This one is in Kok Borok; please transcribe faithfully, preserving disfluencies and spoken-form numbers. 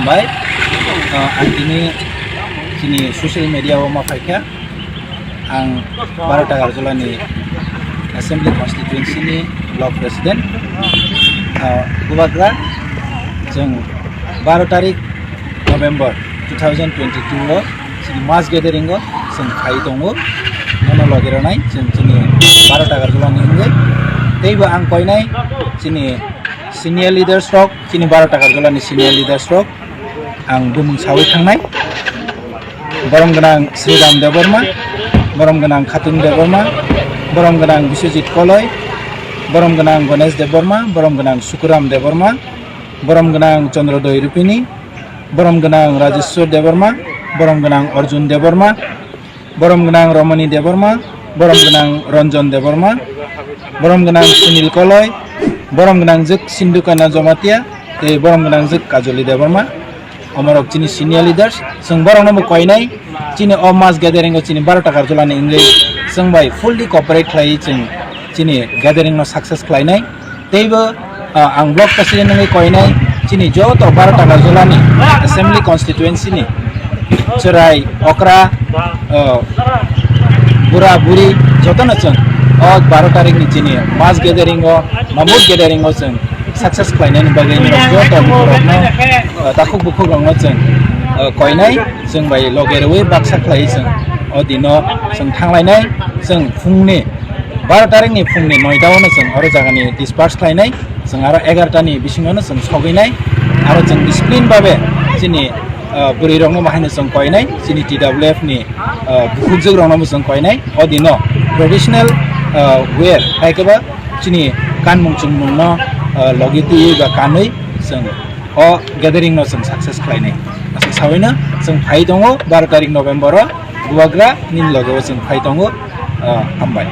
Bai, ah, ang tini chini social media o ma phaikha. Ang Baro Takarjulani Assembly Constituency ni Block President, ah, Bubagra, chwng baro tarik November two thousand twenty-two o chini mass gathering o chwng khai tongo. Nono loge rwnai chwng chini Baro Takarjulani wngwi. Teibo ang koinai chini senior leaders rok, chini Baro Takarjulani senior leaders rok, ang bumung sawi thangnai. Borom gwnang Sridham Debbarma, borom gwnang Khatung Debbarma, borom gwnang Biswajit Koloi, borom gwnang Ganesh Debbarma, borom gwnang Sukuram Debbarma, borom gwnang Chandrodoi Rupini, borom gwnang Rajeshwar Debbarma, borom gwnang Arjun Debbarma, borom gwnang Romani Debbarma, borom gwnang Ranjan Debbarma, borom gwnang Sunil Koloi, borom gwnang jwk Sindhukanya Jamatia, tei borom gwnang jwk Kajoli Debbarma. Omorok chini senior leaders, chwng borokno bo koinai, chini o mass gathering o chini Baro Takarjulani wngwi chwng bai fully cooperate khlaiwi chwng chini gathering no success khlainai. Teibo, ah, ang block president wngwi koinai chini joto Baro Takarjulani assembly constituency ni chwrai, okra, ah, bura buri jotono chwng o baro tarik ni chini mass gathering o, mamut gathering o chwng success khlainani bagwi norok joto borokno, ah, takhuk bukhuk rokno chwng, ah, koinai, chwng bai loge rwui baksa khlaiwi chwng o dino chwng thanglainai. Chwng phungni baro tarik ni phungni noita o no chwng oro jaga ni disperse khlainai, chwng aro egarota ni bisingo no chwng sogwinai, aro chwng discipline babe chini, ah, bwrwi rokno bahai no chwng koinai, chini T W F ni, ah, bukhukjwk rokno bo chwng koinai, o dino traditional, ah, wear hai khe ba chini kanmung chumungno, ah, logi twiwi ba kanwi chwng o gathering no chwng success khlainai. Aswk sawino chwng phai tongo baro tarik November o Bubagra nini loge o chwng phai tongo, ah, hambai.